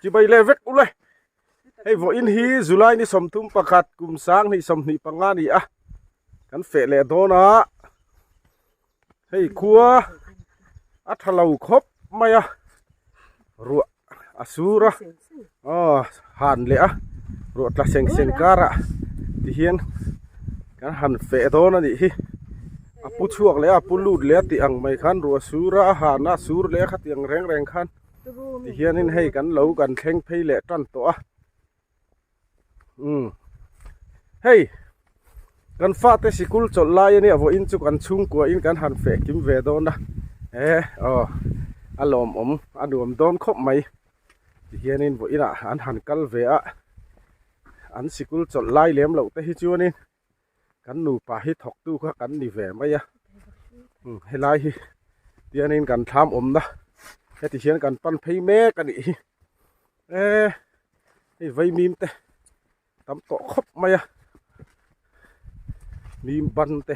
Chibai leh vek ule. Hei vawiin hi July ni 31 kum 2025 ni a. Kan feh leh dawn a. Hei khua a tha lo khawp mai a. Ruah a sur a. Aw han leh a. Ruah tla seng seng karah tihian kan han feh dawn a nih hi. A pu chhuak leh a, a pu lut leh a tih ang mai khan ruah sur a, a han a, a sur leh a khatiang reng reng khan. Tihianin hei kan lo kan thleng phei leh tan tawh a umm hei kan fate sikul chawlh lai ania vawiin chu kan chhungkua in kan han feh kim ve dawn a e aw a lawmawm a nuam dawn khawp mai tihianin vawiinah an han kal ve a an sikul chawlh lai lem loh te hi chuanin. Kan nupa hi thawktu kha kan ni ve mai a helai hi tianin kan thlam awmna heti hian kan pan phei mek a nih hi e hei vaimim te tam tawh khawp mai a mim ban te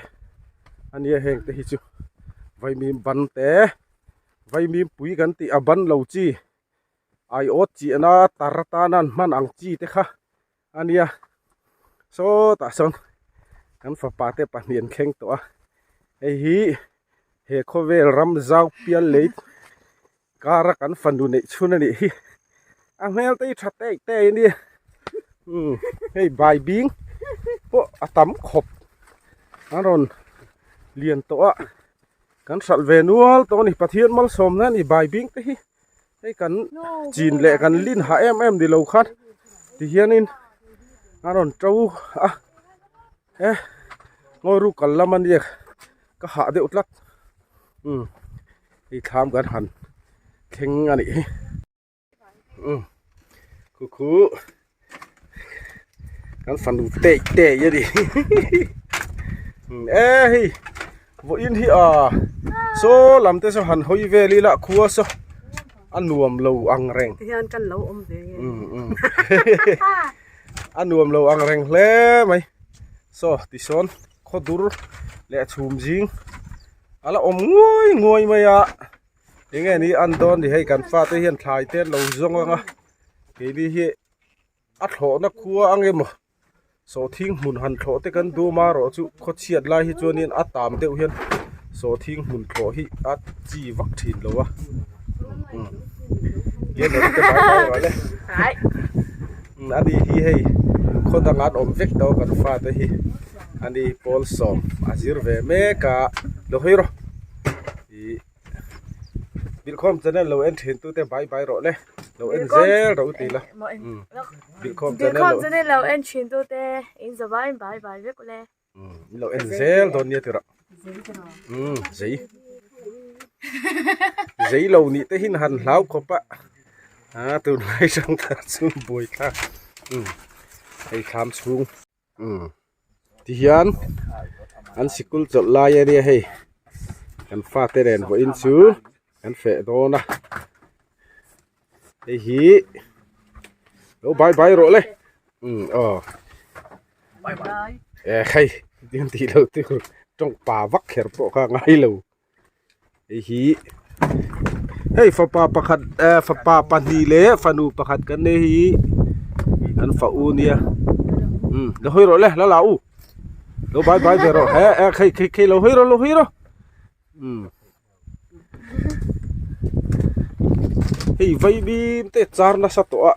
a nia heng te hi chu vaimim ban te vaimim pui kan tih a ban lo chi aiawt chiahna tar atana an hman ang chi te kha. A nia sawtah sawn kan fapa te pahnih an thleng tawh a hei hi he khawvel ram zau pial lei kara kan fanu neih chhun a nih hi a hmel te hi tha teh teh a nia umm hei bai bing pawh a tam khawp a rawn lian tawh a kan hralh ve nual tawh a ni Pathian malsawmna a ni bai bing te hi. Hei kan chin leh kan lin hah em em ni lo khan tihianin a rawn to a he ngawi ru kal lam a nia ka hah deuh tlat umm hei thlam kan han thleng a nih hi umm khu khu kan fanu teh teh a ni e hei vawiin hi ah saw lam te saw han hawi vel ila khua saw a nuam lo ang reng tihian kan lo awm ve nge um um a nuam lo ang reng hle mai saw tisawn khaw dur leh chhum zing a la awm nguai nguai mai a enge ni an dawn ni hei kan fate hian thlai te an lo zawng ang a keini hi a thlawhna khua ang emaw sawhthing hmun han thlawh te kan dum a erawh chu khawchhiat lai hi chuanin a tam deuh hian sawhthing hmun thlawh hi a chi vak thin lo a umm ani hi hei khaw dangah an awm vek tawh a kan fate hi ani pawl sawm a zir ve mek a lo hawi rawh ih. Bilkhawm channel lo en thin tute bye bye rawh le lo en zel rawh u ti la Bilkhawm channel Bilkhawm channel lo en thin tute in zawai in bye bye vek ule in lo en zel dawn nia tirah zei zei lo nih te hin han hlau khawp a a tunlai hrang thar chu buai thlak hei thlam chhung. Umm tihian an sikul chawlh lai a nia hei kan fate nen vawiin chu kan feh dawn a hei hi lo bai bai rawh le umm aw e hei tiang tih loh tur tawng pa vak kher pawh kha a ngai lo hei hi hei fapa pakhat eh fapa pahnih leh fanu pakhat kan nei hi an fa u nia umm lo hawi rawh le la la u lo bai bai ve rawh he eh khei khei khei lo hawi rawh lo hawi rawh umm hei vaibim te char nasa tawh a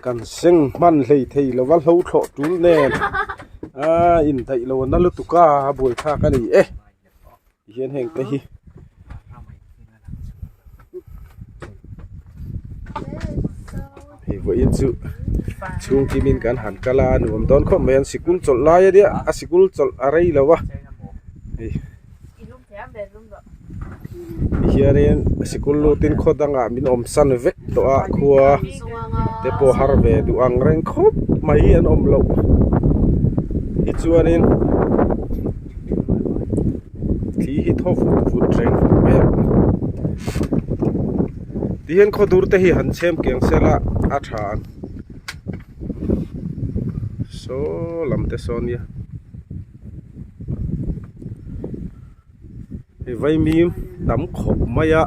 kan seng hman hlei thei lova hlo thlawh tul nen a indaih lo na lutuk a a buaithlak a ni e. Tihian heng te hi hei vawiin chu chhung kimin kan han kal a a nuam dawn khawp mai a sikul chawlh lai a nia a sikul chawlh a rei lo a hei tihianin sikul lutin khaw dangah min awm san vek tawh a khua te pawh har ve duh ang reng khawp mai an awm loh hi chuanin. Thli hi thaw vut vut reng mai a tihian khaw dur te hi han chhem kiang sela a tha ang saw lam te saw nia hei vaimim tam khawp mai a.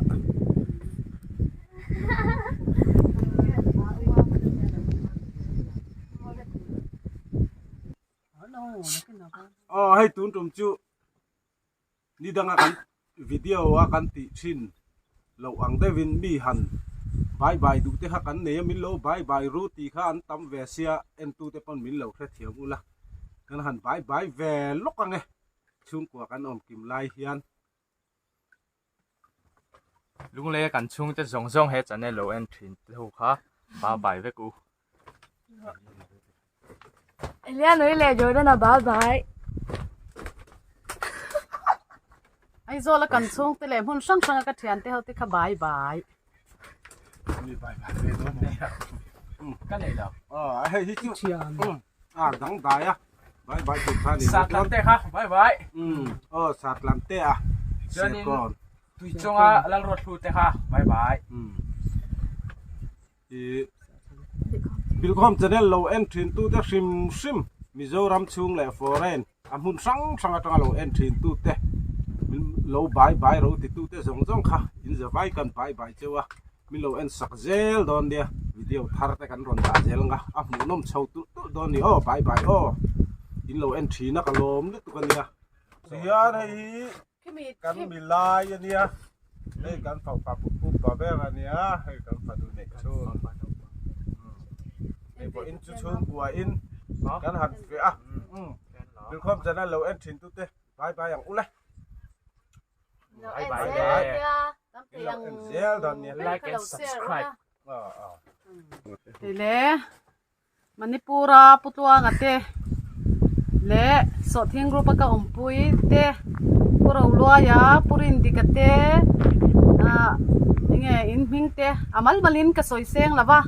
Aw hei tun tum chu ni danga kan video a kan tih thin loh ang deuhin mi han bye bye duh te kha kan nei a min lo bye bye ru tih kha an tam ve sia entute pawn min lo hrethiam ula kan han bye bye ve lawk ang e chhungkua kan awm kim lai hian. Lunglei a kan chhungte zawng zawng he channel lo en thin te ho kha bye bye vek u. Elianoi leh Jordana bye bye. Aizawl a kan chhungte leh hmun hrang hrang a ka thiante ho te kha bye bye. Mi bye bye ve dawn nia. Ka nei lo. Aw hei hi chu a dang dai a. Bye bye tur kha ni. Satlam te kha bye bye. Aw satlam te a. Chuanin Tuichunga Lalruathlu te kha bye bye. I Bilkhawm channel lo en thin tu te hrim hrim Mizoram chhung leh foreign a hmun hrang hrang atanga lo en thin tu te min lo bye bye ro ti tu te zawng zawng kha in zavai kan bye bye cheu a min lo en sak zel dawn nia video thar te kan rawn dah zel anga a hmuhnawm chho tulh tulh dawn a ni aw bye bye aw in lo en thin a ka lawm lutuk a nia. Tihian hei hi. Kan mi lai a nia, hei kan fapa upa ber a nia, hei kan fanu neih chhun. Hei pawh in chu chhungkua in kan han feh a, Bilkhawm channel lo en thin tute bye bye ang ule. Bye bye le. In lo en zel dawn nia. Like and subscribe. Tile. Manipur-a Pu Tluanga te leh Sawhthing Group a ka awmpui te, Pu Roluaia, Pu Rindika te ah enge in hming te a mal malin ka sawi seng lo va,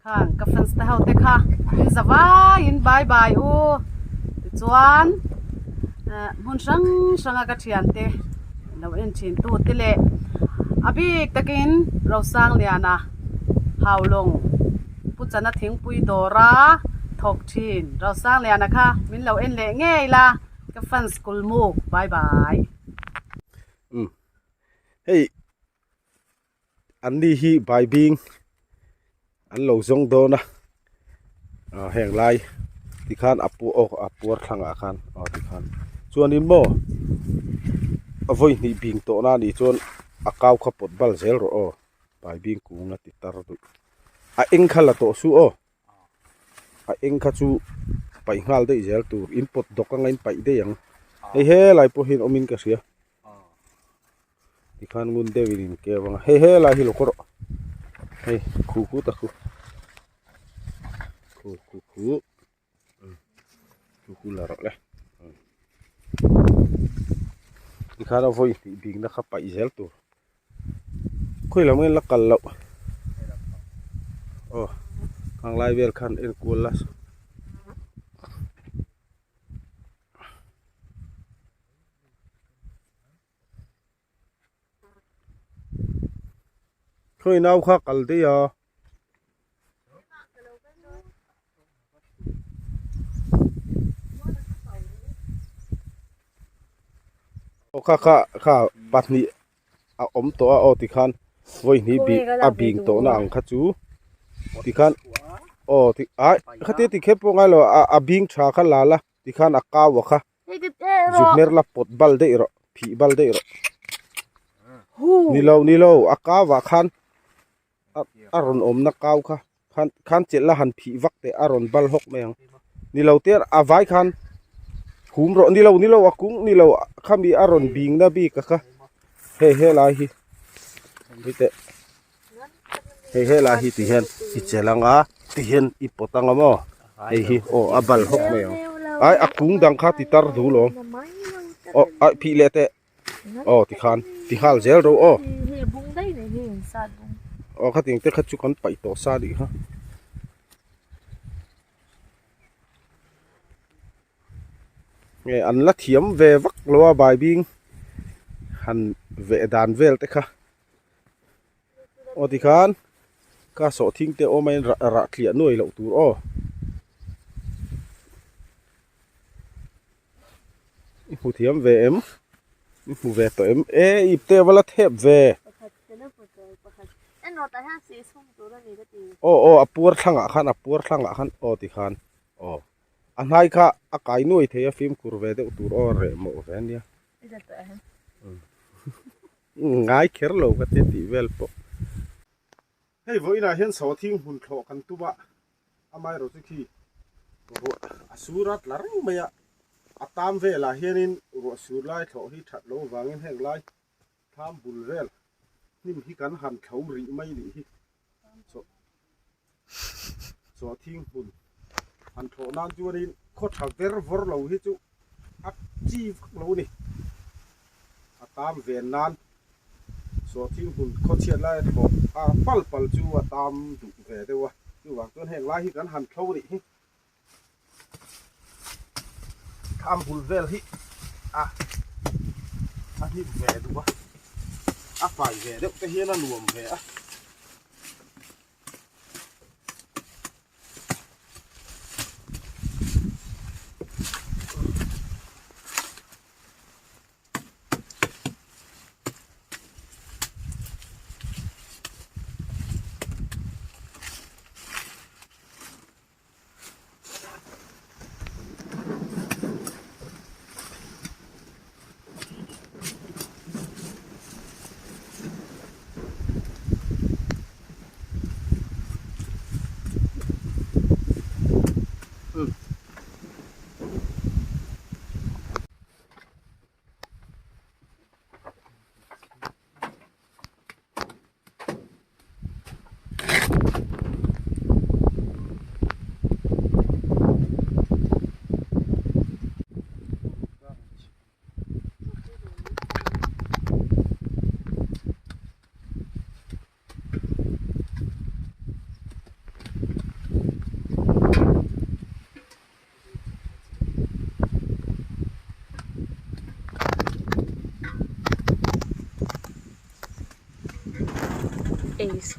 khang ka fans te ho te kha in za vaiin bye bye u tichuan ah hmun hrang hranga ka thiante lo en thin tu te leh a bik takin Rosangliana Haulawng. Pu Chana thingpui dawra thawk thin Rosangliana kha min lo en leh ngei la ka fans kulmuk bye bye. Umm hei an ni hi baibing an lo zawng dawn a ah heng lai tikhan a pu aw a puar thlangah khan aw tikhan chuanin maw a vawi hnih bing tawhna a nih chuan a kau kha pawt bal zel rawh aw. Baibing kung a ti tar duh. A eng kha la tawh suh aw. A eng kha chu paih nghal daih zel tur. In pawt dawk anga in paih daih ang. Hei helai pawh hian awmin ka hria. Tikhan ngun deuhin in keu anga. Hei helai hi lo kawr rawh. Hei khu khu ta khu. Khu khu khu. Khu khu la rawh le. Tikhan a vawi hnih bikna kha paih zel tur. Khawi lam nge la kal loh aw khang lai vel khan en kual la khawi nau kha kal daih a. Aw kha kha kha pahnih a awm tawh a aw tikhan vawi hnih bih a bing tawh na ang kha chu tikhan aw ti ai khatia ti kher pawh ngai lo a a bing tha kha la la tikhan a kau a kha zu hmer la pawt bal daih rawh phih bal daih rawh ni lo ni lo a kau ah khan a rawn awmna kau kha khan khan chelh la han phih vak teh a rawn bal hawk mai ang ni lo te a vai khan hum rawh ni lo ni lo a kung ni lo khami a rawn bing na bik a kha hei helai hi hei teh hei helai hi ti hian i chelh anga ti hian i pawt anga maw hei hi aw a bal hawk mai ang ai a kung dang kha ti tar dul awm aw ai phih leh teh. Aw tikhan ti nghal zel ro aw. Aw khating te kha chu kan paih tawh sa nih kha. Nge an la thiam ve vak lo a baibing han veh dan vel te kha. Aw tikhan ka sawhthing te awm a in rah tliah nuai loh tur aw. I hmu thiam ve em? I hmu ve tawh em? E ip te ava la thep ve. Aw aw a puar thlangah khan a puar thlangah khan aw tikhan aw. A hnai kha a kai nuai thei a fimkhur ve deuh tur aw reh mawh ve ania. Ngai kher lo ka ti tih vel pawh. Hei vawiinah hian sawhthing hmun thlawh kan tum a, amaherawh chu khi ruah a sur a tla reng mai a, a tam velah hianin ruah sur lai thlawh hi that loh avangin heng lai thlam bul vel hnim hi kan han thlo rih mai nih hi sawhthing hmun han thlawh nan chuanin khaw tha ver vawr lo hi chu a chi vak lo a ni a tam ven nan sawhthing hmun khaw chhiat lai a thlawh a pal pal chu a tam duh ve deuh a chuvang chuan heng lai hi kan han thlo rih hi Thlam bul vel hi a a hnim ve duh a a fai ve deuh te hian a nuam ve a. Ace.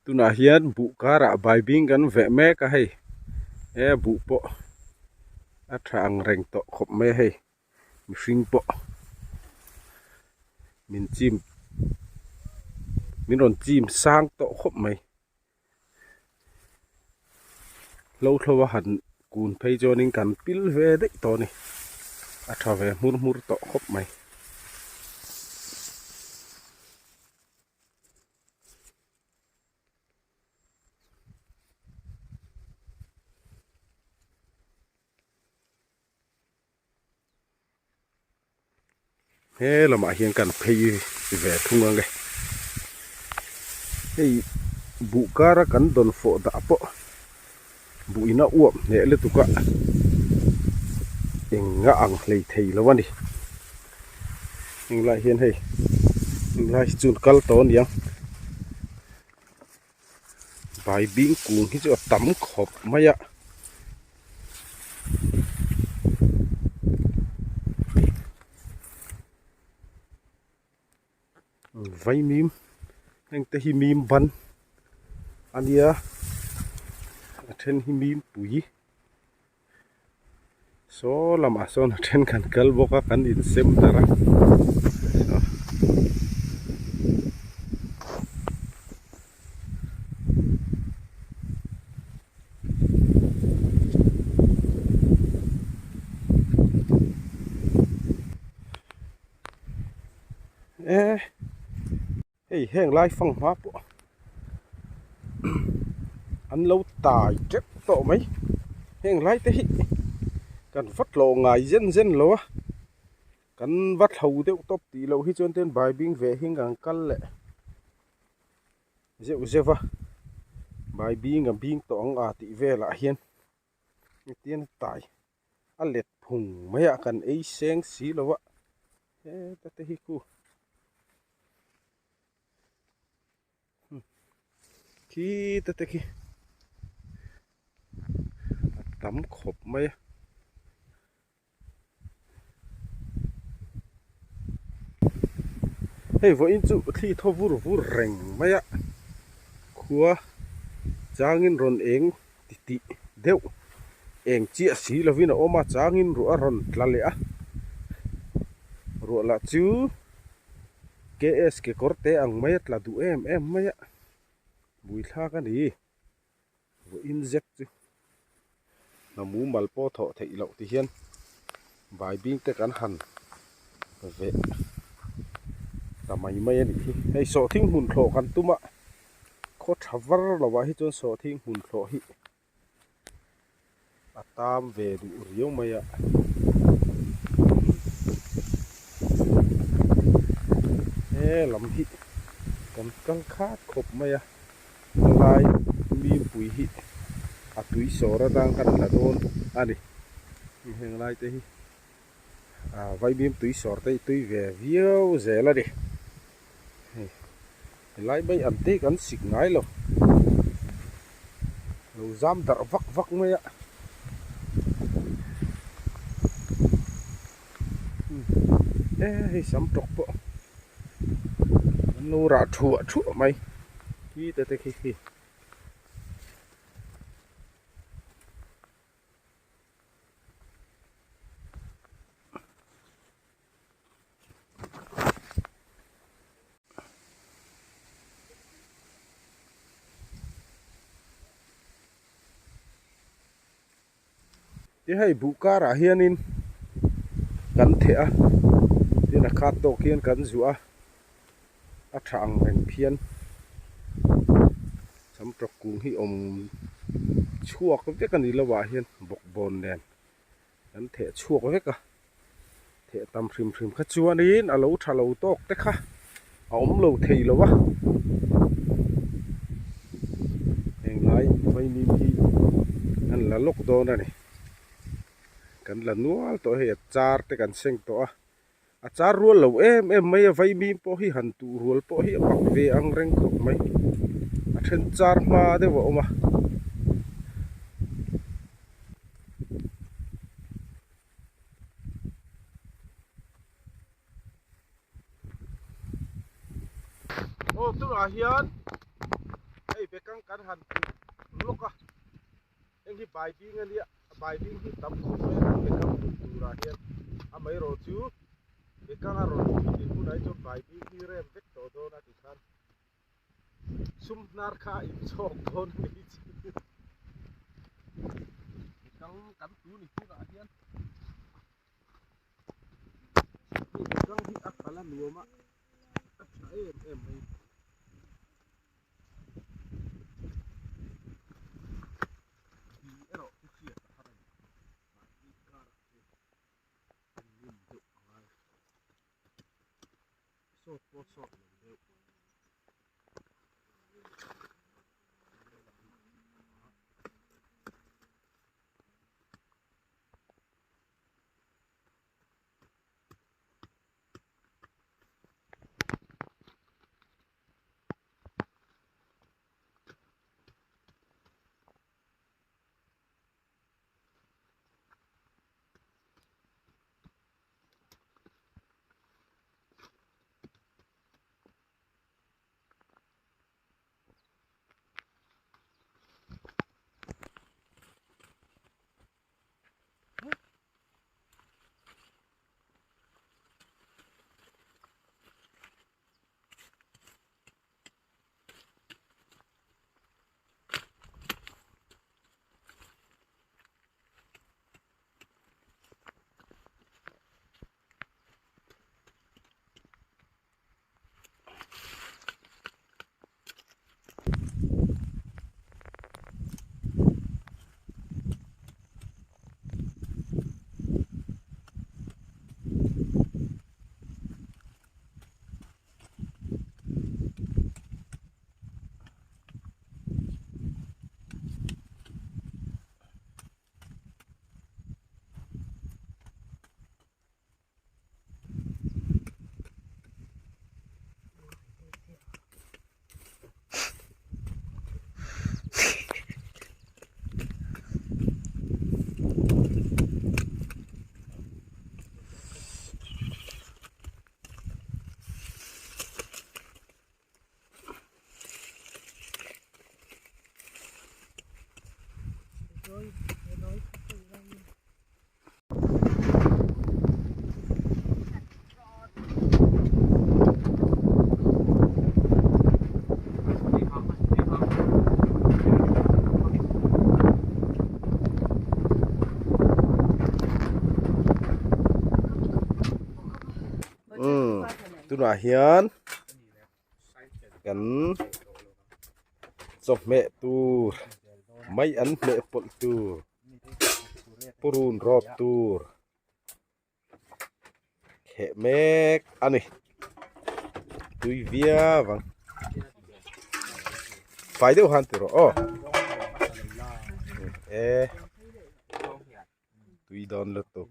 Tunah hian buh karah baibing kan veh mek a hei he buh pawh a tha ang reng tawh khawp mai a hei mihring pawh min chim min rawn chim sang tawh khawp mai. Hlo thlo a han kun phei chuanin kan pil ve daih tawh a ni a tha ve hmur hmur tawh khawp mai. He lamah hian kan phei ve thung ang e. Hei buh kara kan dawn fawh dah pawh buh in a uap hneh lutuk a eng a ang hlei thei lo a ni. Heng lai hian hei heng lai hi chu kal tawh a ni ang. Baibing kung hi chu a tam khawp mai a. Vaimim heng te hi mim ban a nia a then hi mim pui saw lamah sawn a then kan kal bawk a kan insem darh a. E hei heng lai fang hma pawh an lo tai teuh tawh mai heng lai te hi kan va tlawh ngai zen zen lo a. Kan va thlo deuh tawp tih loh hi chuan ten baibing ve hi kan kal leh zeuh zeuh va, baibing a bing tawh ang a tih velah hian engtin tai a let phung mai a kan ei seng si lo a heta te hi khu Khita te khi a tam khawp mai a. Hei vawiin chu thli thaw vur vur reng mai a, khua changin rawn eng ti tih deuh eng chiah si lovin a awm a, changin ruah a rawn tla leh a, ruah lah chu. KS kekawr te ang mai a tla duh em em mai a, bui thlak a ni. Vawiin zet chu hna mumal pawh thawh theih loh ti hian baibing te kan han veh ta mai mai a nih hi. Hei sawhthing hmun thlawh kan tum a, khaw tha var lovah hi chuan sawhthing hmun thlawh hi a tam ve duh riau mai a he lam hi kan kal khat khawp mai a helai mipui hi a tui sawr atang kan la dawn a ni heng lai te hi ah vaimim tui sawr te hi tui ve viau zel a ni hei. Helai mai an te kan sik ngai lo. Lo zam darh vak vak mai a. E hei sam tawk pawh an lo rah thuah thuah mai. Khi te te khi khi. Ti hei buh karah hianin kan theh a tin a khat tawk hian kan zuah a a tha ang reng phian sam tawk kung hi awm chhuak vek a ni lo ah hian bawkbawn nen. Kan theh chhuak vek a, theh tam hrim hrim kha chuanin a lo tha lo tawk te kha a awm lo thei lo a, henglai vaimim hi an la lawk dawn a ni, kan la nual tawh hei a char te kan seng tawh a, a char rual lo em em mai a vaimim pawh hi han tuh rual pawh hi a pak ve ang reng khawp mai, a then char hma deuh a awm a. Aw tunah hian hei bekang kan han tuh lawk a heng hi baibing a nia baibing hi tam khawp mai a bekang tuh turah hian amaherawh chu bekang a rawn puitlin hunah hi chuan baibing hi rem vek tawh dawn a tikhan. Sum hnar kha a inchhawk dawn a ni chu. Bekang kan tu ni tunah hian hei bekang hi a kal a nuam a, a tha em em mai. Di erawh chu hriat a har a ni. Mahni karah chuan en ngun deuh a ngai. Sawt pawh sawt lo deuh. Tunah hian kan chawhmeh tur mai an hmeh pawlh tur purun rawt tur kheh mek a ni tui viau ang fai deuh han ti rawh aw e tui dawn lutuk.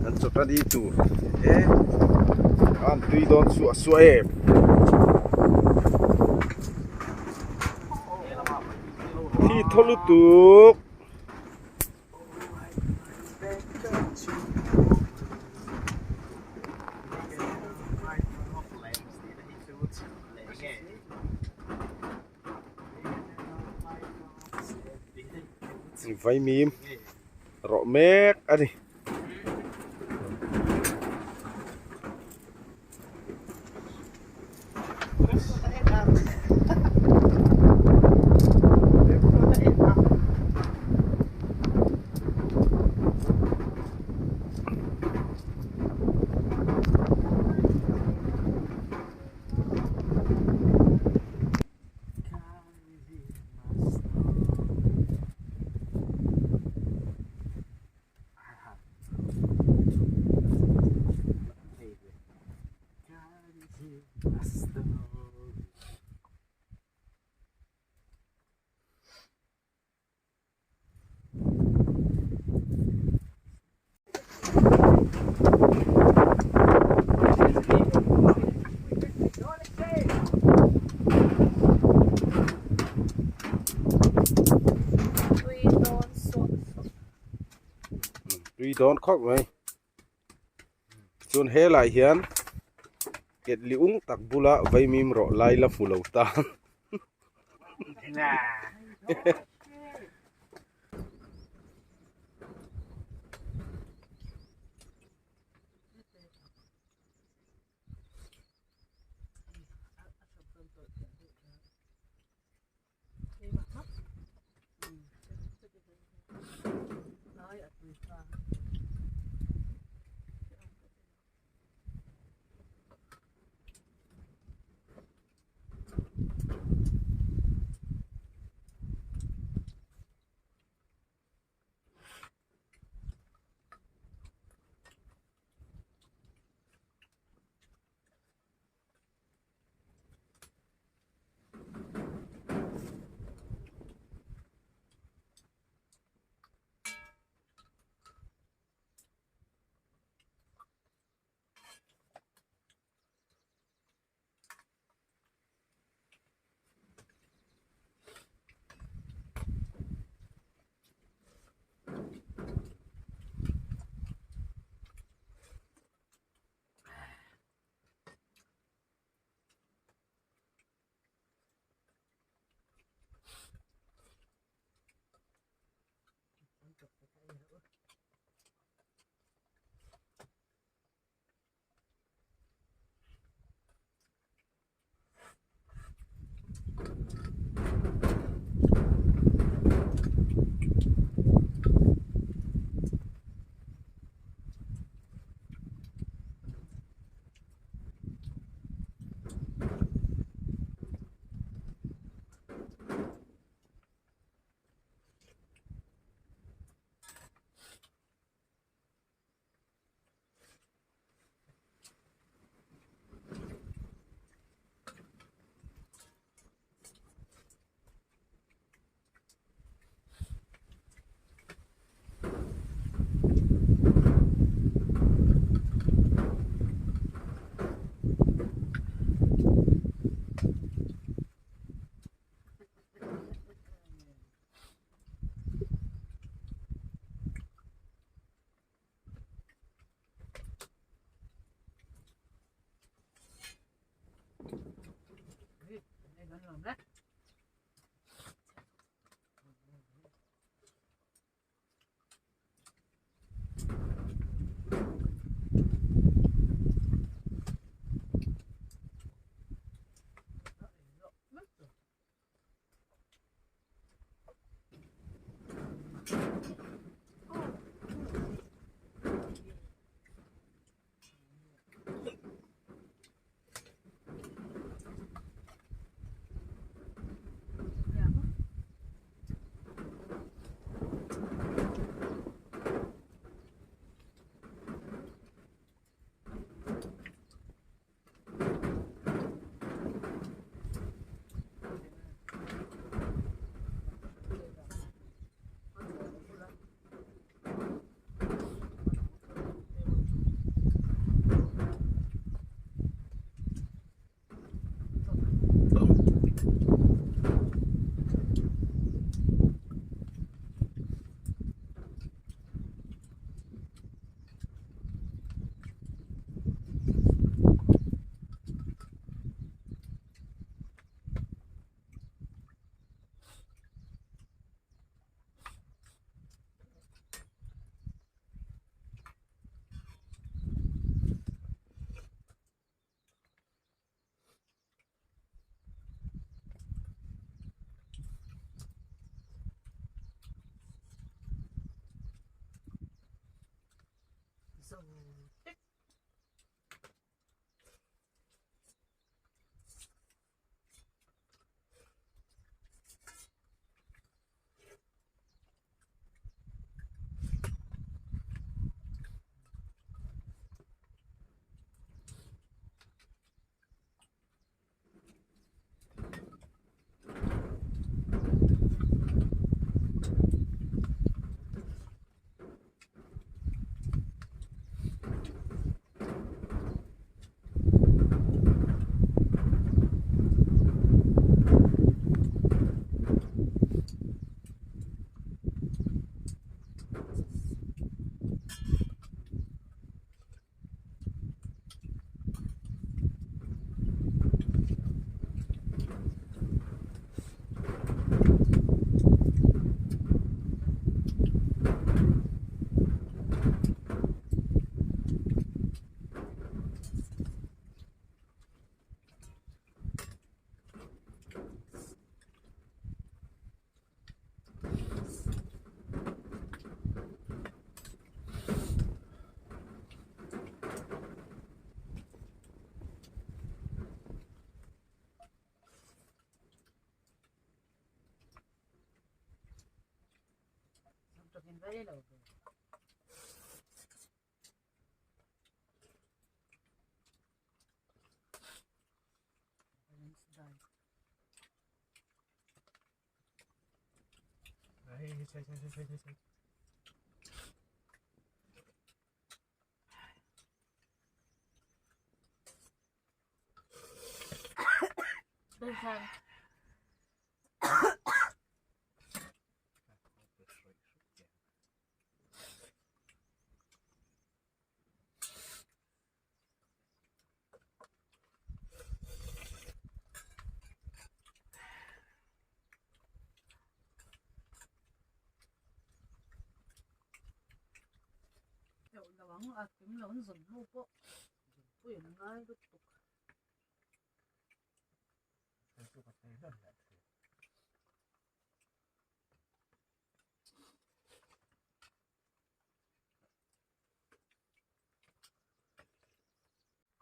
Kan chawhmeh tur e an tui dawn suah suah em. Thi thaw lutuk. Vaimim rawh mek a ni. Tui dawn khawp mai chuan helai hian ketli ung tak bula vaimim rawh lai la hmu lo tan.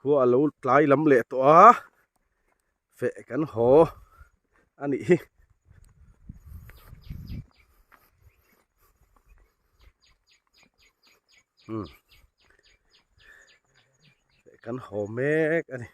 Khua a lo tlai lam leh tawh a feh kan haw a nih hi. Umm feh kan haw mek a ni.